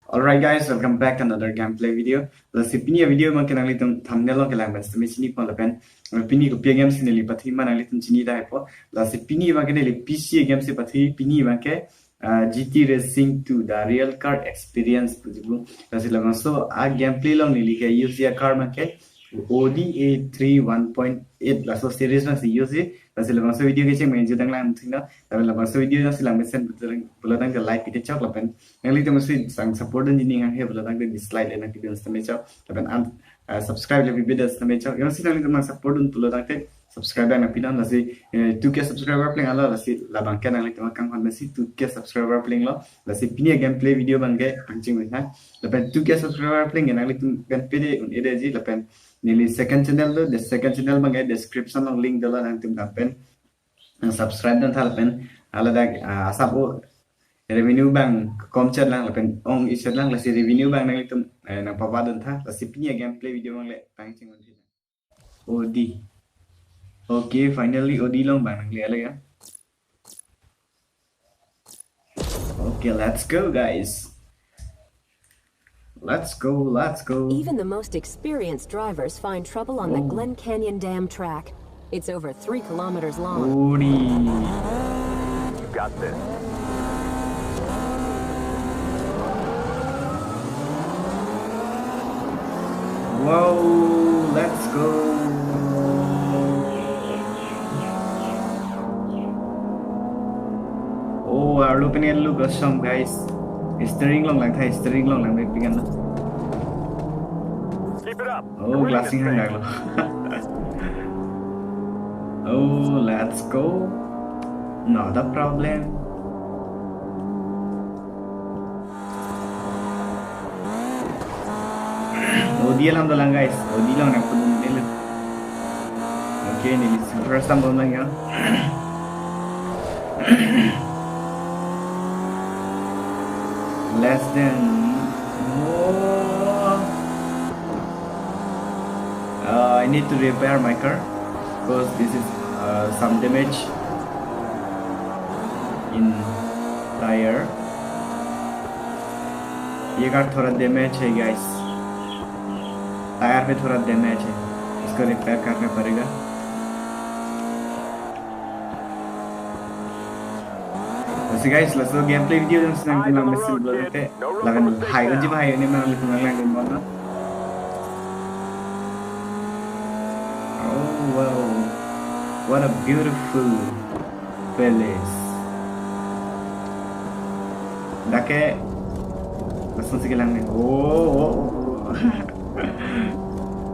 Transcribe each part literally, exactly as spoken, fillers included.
Alright guys, welcome back to another gameplay video. Lasi pini a-video abangke nanglitum thumbnail along kelang pen sitame chinipo lapen, eh, pini kopi a-game si neli pathi ma nanglitum chini tahai po. Lasi pini abangke neli P C a-game si pathi, pini abangke, ah, G T Racing two, The Real Car Experience puji pu. Lasi labangso a-gameplay along neli ke use a-car abangke Audi A three one point eight, laso series abang si use. Lasi labangso video kecheng abang jutang lang thina. Lapen labangso video jongsi lang mesen pulo tangte like pite chok lapen nanglitum si sang support dun jining hanghe pulo tangte dislike le nangpidun sitame chok. Lapen an, ah, subscribe le pibida sitame chok. Jongsi nanglitum nang support dun pulo tangte subscribe nangpidun, lasi, eh, two K subscriber pleng alo, lasi labangke nanglitum kanghon mesi two K subscriber plenglo. Lasi pini a-gameplay video abangke pangcheng mena. Lapen two K subscriber plengke nanglitum pen pede un-edeji lapen neli second channel do, the second channel abangke description along link dolo, nangtum dam pen nang subscribe duntha lapen haladak, ah, asap o revenue abang komchet lang lapen ong-ichet lang, lasi revenue abang nanglitum, eh, nangpaba duntha. Lasi pini a-gameplay video abang le pangcheng un-e. Audi. Okay, finally Audi along abang nangle alega. Okay, let's go, guys. Let's go, let's go. Even the most experienced drivers find trouble on the Oh. Glen Canyon Dam track. It's over three kilometers long. Audi. You got this. Wow, let's go. Oh, arlo pen look awesome, guys. Steering along lang tha, steering along lang back pingan na. Keep it up. Oh, glassing hang daglo. Oh, let's go. Not a problem. Audi alam dolang, guys. Audi along nangpudun dele. Okay, neli first time bom lang ya. Less than, oh. Uh, I need to repair my car because this is, uh, some damage in tire. ये कार थोड़ा डैमेज है, guys. Tyre पे थोड़ा डैमेज है, इसको रिपेयर करना पड़ेगा। Lasi guys, laso gameplay video jongsi nangtum lang mesen pulo tangte, lapen hai unji bahai ini nangtum lang lang dun bon na. Oh wow, what a beautiful palace. Dak ke lasonsi kelang ne. Oh, oh, oh.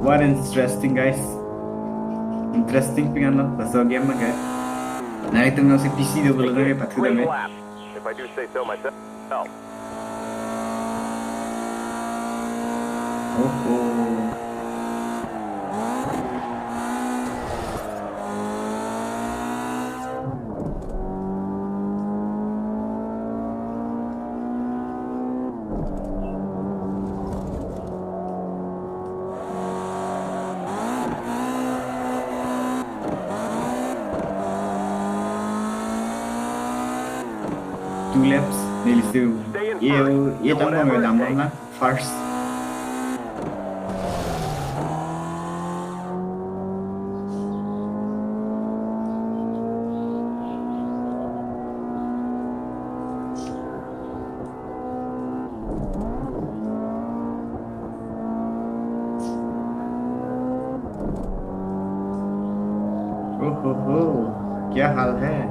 What interesting, guys. Interesting pingan lo laso game ke. Nangtum jongsi P C do pulo tangte pathu dam. If I do say so myself. Oh, oh. Two laps, neli si. Stay in first. Ye, ye and tang whatever bang it dam takes. Lang. First. Oh ho ho, kya hal hai?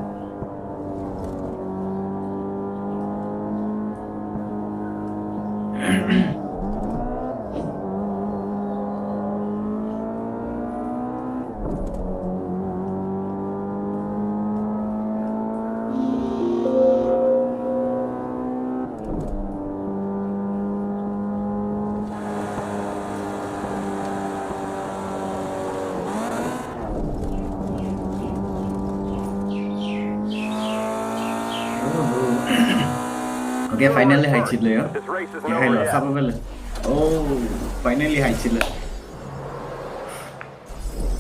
Okay, finally hai chit lo yo. This race is Ye hai lo, over yet. Sab bel. Oh, finally hai chit lo.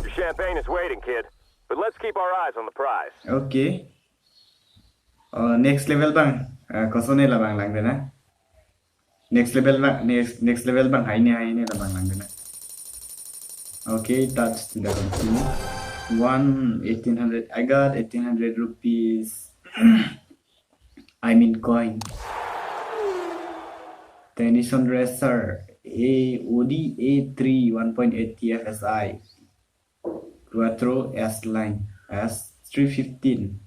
Your champagne is waiting, kid. But let's keep our eyes on the prize. Okay. Oh, next level bang. Ah, kosonne labang lang dena. Next level bang, next, next level bang, hai ne, hai ne, labang lang dena. Okay, touch to the continue. One, eighteen hundred. I got eighteen hundred rupees. I mean coin. Tennyson Racer, A, O D A three, one point eight T F S I. Quattro S line, S three fifteen.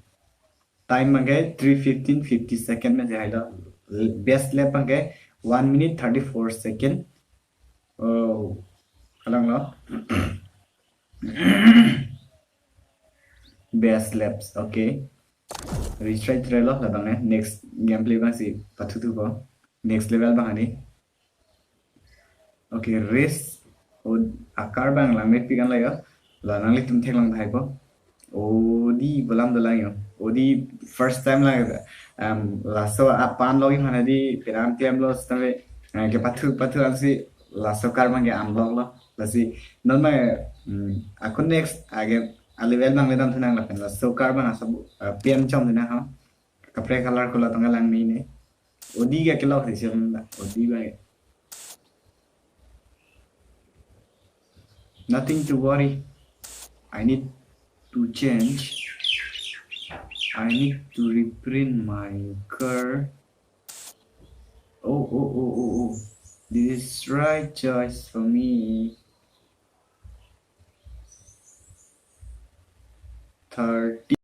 Time abangke three fifteen, fifty second pensi hailo. Best lap abangke one minute thirty-four second. Oh, kalang lo. Best laps, okay. Retry try lo labang ne. Next gameplay bangsi pathu thupo. Next level bang ani. Okay, race. O, a-car bang langmepik an lo yo. La nanglitum theklong tahai po. O di bolam dolang yo. O di first time lang, um, laso a-pan logji mana di penang tiam lo sitame, eh, kepathu pathu ansi laso car bang ke unlock lo. Lasi non bang, hmm, akun next age a-level bang ledam thu nang lapen laso car bang aso, eh, pian chom thu nang ha. Kaprek color ko la tong lang ni ne. O di ga kelok si siam da. O di bang. Nothing to worry. I need to change. I need to reprint my car. Oh, oh, oh, oh, oh. This is right choice for me. Thirty.